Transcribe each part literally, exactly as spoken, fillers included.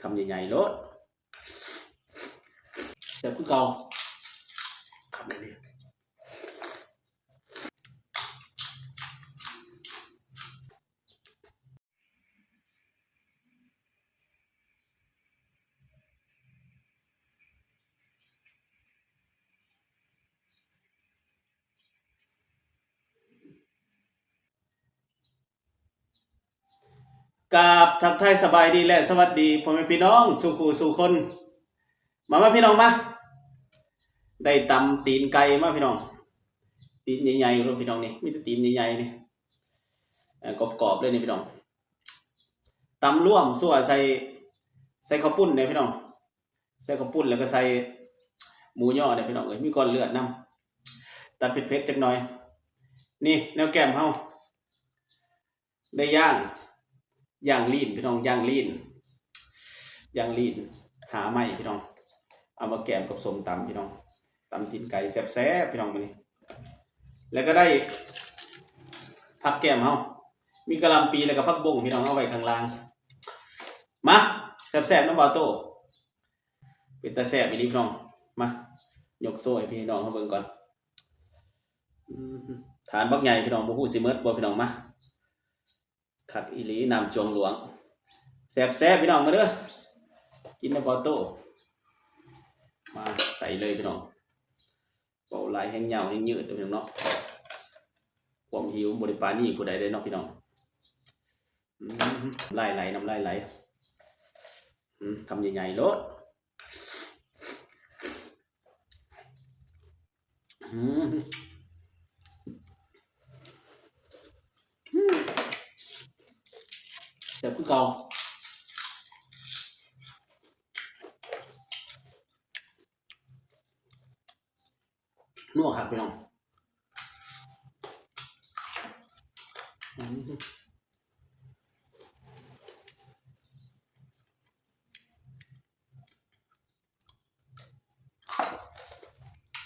คำใหญ่ๆโลด แซ่บคือเก่า คำใหญ่ๆ กราบทักทายสบายดีและสวัสดีพ่อแม่พี่น้องสู่ผู้สู่คน มามาพี่น้องมา ได้ตำตีนไก่มาพี่น้อง ตีนใหญ่ๆเลยพี่น้องนี่ มีแต่ตีนใหญ่ๆนี่ เอ่อ กรอบๆเลยนี่พี่น้อง ตำร่วมซั่วใส่ ใส่ข้าวปุ้นเนี่ยพี่น้อง ใส่ข้าวปุ้นแล้วก็ใส่หมูย่อเนี่ยพี่น้องเอ้ย มีก้อนเลือดนำ ตัดเผ็ดๆจักหน่อย นี่แนวแกล้มเฮา ได้ย่าง ย่างลีนพี่น้อง ย่างลีน ย่างลีน หาใหม่พี่น้อง เอามาแกล้มกับส้มตำพี่น้อง ตำตีนไก่แซ่บๆพี่น้องมื้อนี้ แล้วก็ได้ผักแกล้มเฮา มีกะหล่ำปีแล้วก็ผักบุ้งพี่น้อง เอาไว้ข้างล่าง มา แซ่บๆนำบ่าวโต เป็นตาแซ่บอีหลีพี่น้อง มา ยกโซ่ให้พี่น้องเฮาเบิ่งก่อน อืม ถาดบักใหญ่พี่น้อง บ่ฮู้สิหมดบ่พี่น้อง มา คักอีหลี น้ำจวงหลวง แซ่บๆพี่น้อง มาเด้อ กินนำบ่าวโต มาใส่เลยพี่น้อง เว้าหลายแฮงยาวแฮงยืดเด้อพี่น้องเนาะ ความหิวบ่ได้ปราณีผู้ใดเด้อเนาะพี่น้อง อืม น้ำลายไหล น้ำลายไหล อืม คำใหญ่ๆโลด อืม อืม แซ่บคือเก่า นัวคักพี่น้อง อืม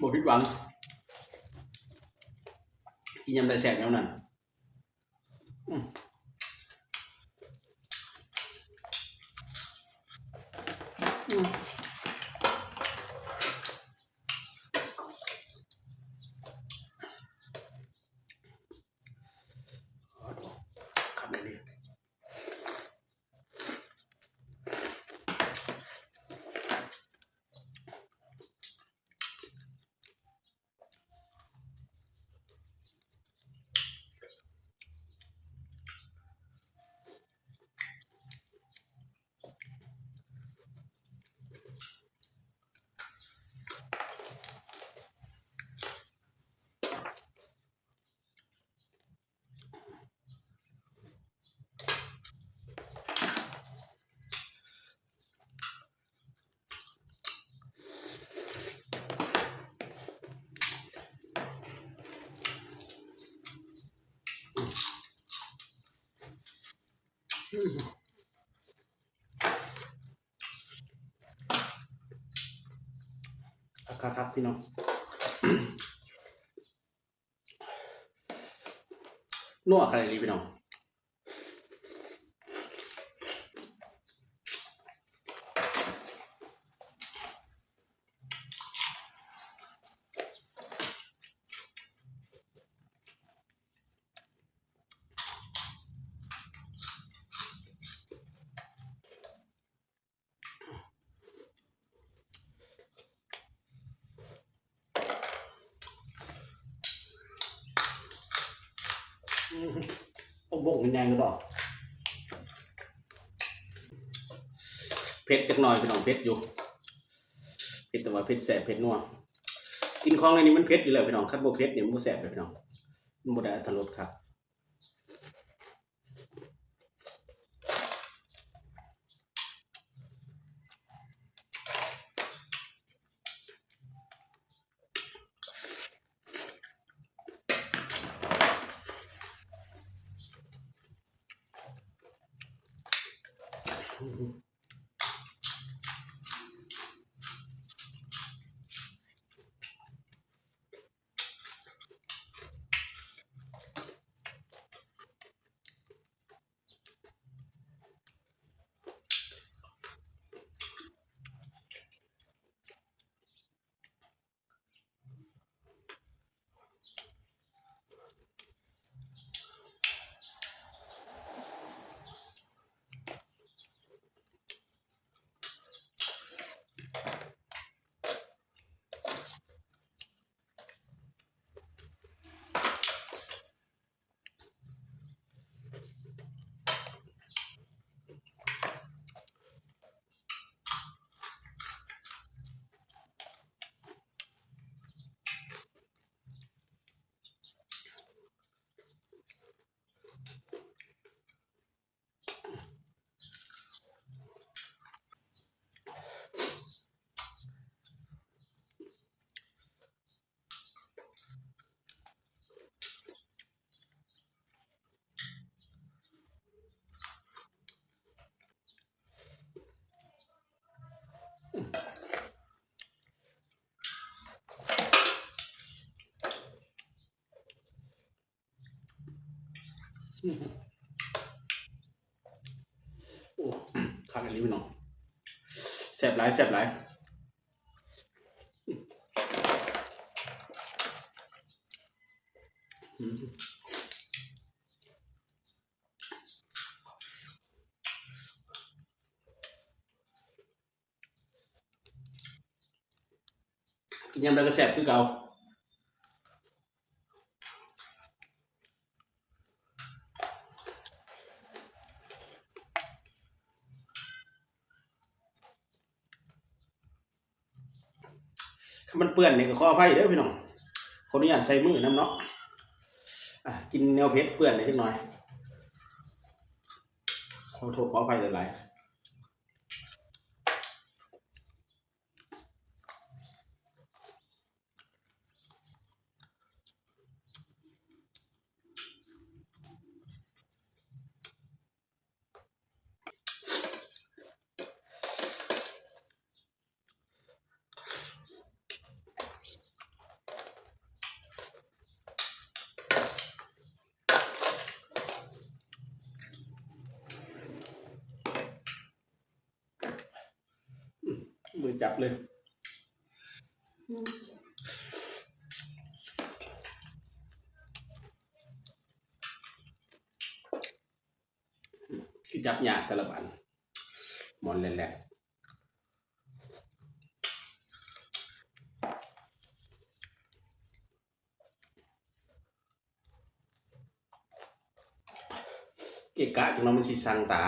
บ่ผิดหวัง กินยามใดแซ่บแนวนั้น อืม อืม คำนี้ ครับ ครับ พี่น้อง นัวคักอีหลีพี่น้อง อืม ผักบุ้งเป็นไงก็บอก เผ็ดจักหน่อยพี่น้อง เผ็ดอยู่ เผ็ดแต่ว่าเผ็ดแซ่บเผ็ดนัว กินของในนี้มันเผ็ดอยู่แล้วพี่น้อง คันบ่เผ็ดเนี่ยมันบ่แซ่บเลยพี่น้อง มันบ่ได้อรรถรสครับ อื อืม โอ้ คักอีหลีพี่น้อง แซ่บหลาย แซ่บหลาย อืม กินยามใดก็แซ่บคือเก่า คันมันเปื้อนนี่ก็ขออภัยเด้อพี่น้อง ขออนุญาตใส่มือนำเนาะ อ่ะ กินแนวเผ็ดเปื้อนได้จักหน่อย ขอโทษขออภัยหลายๆ อืม มือจับเลย อืม คือจับยากแต่ละบาด หมอนแหลกๆ เกะกะจังเนาะ มันสิสั่งตา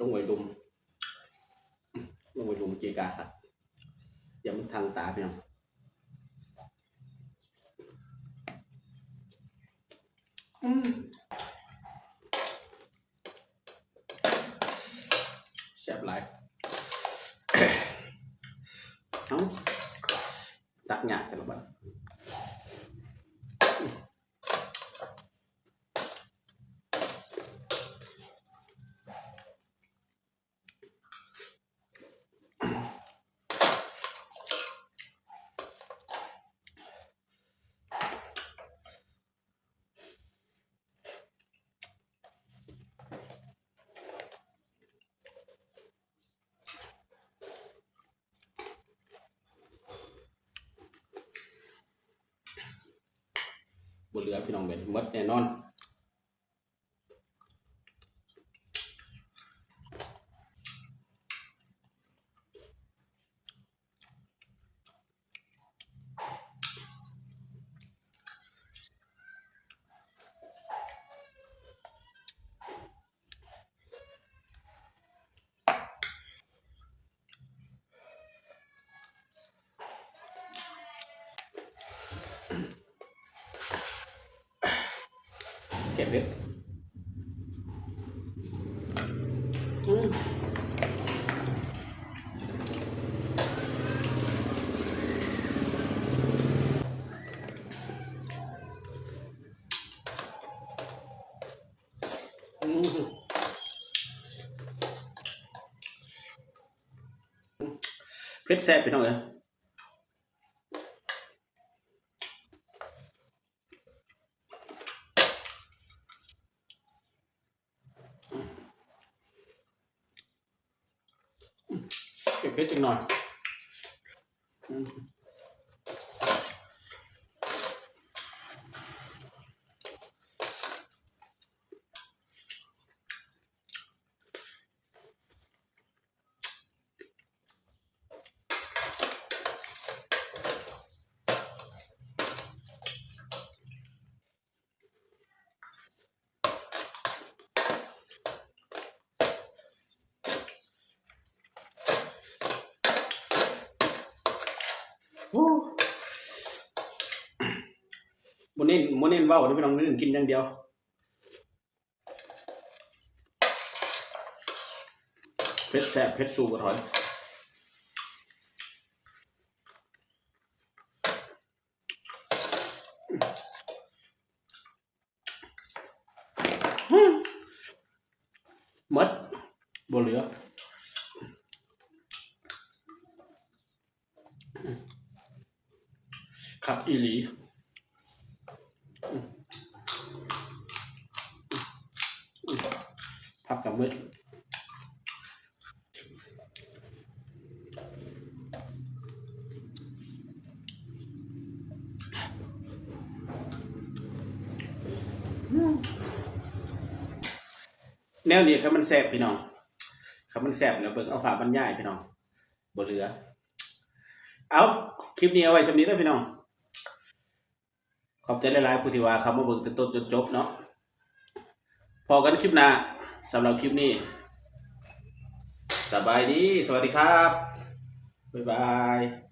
ลงไว้ลุ่ม ลงไว้ลุ่มเกะกะครับ อย่ามันทังตาพี่น้อง อืม แซ่บหลาย เอ้า ตักยากแต่ละบาด บ่เหลือพี่น้อง แบบหมดแน่นอน แกงเผ็ด อืม อืม เผ็ดแซ่บพี่น้องเอ้ย เก็บเพชรจังหน่อย อืม โอ้ บ่เน้น บ่เน้นเว้าเด้อพี่น้อง เน้นกินอย่างเดียว เผ็ดแซ่บ เผ็ดสู้บ่ถอย หมด บ่เหลือ คักอีหลี กับมื้อ แนวนี้คันมันแซ่บพี่น้อง คันมันแซ่บแล้วเบิ่งเอาภาพบรรยายพี่น้อง บ่เหลือ เอา คลิปนี้เอาไว้ส่ำนี้เด้อพี่น้อง ขอบใจหลายๆ ผู้ที่ว่าเข้ามาเบิ่งแต่ต้นจนจบเนาะ พ้อกันคลิปหน้า สำหรับคลิปนี้ สบายดี สวัสดีครับ บ๊ายบาย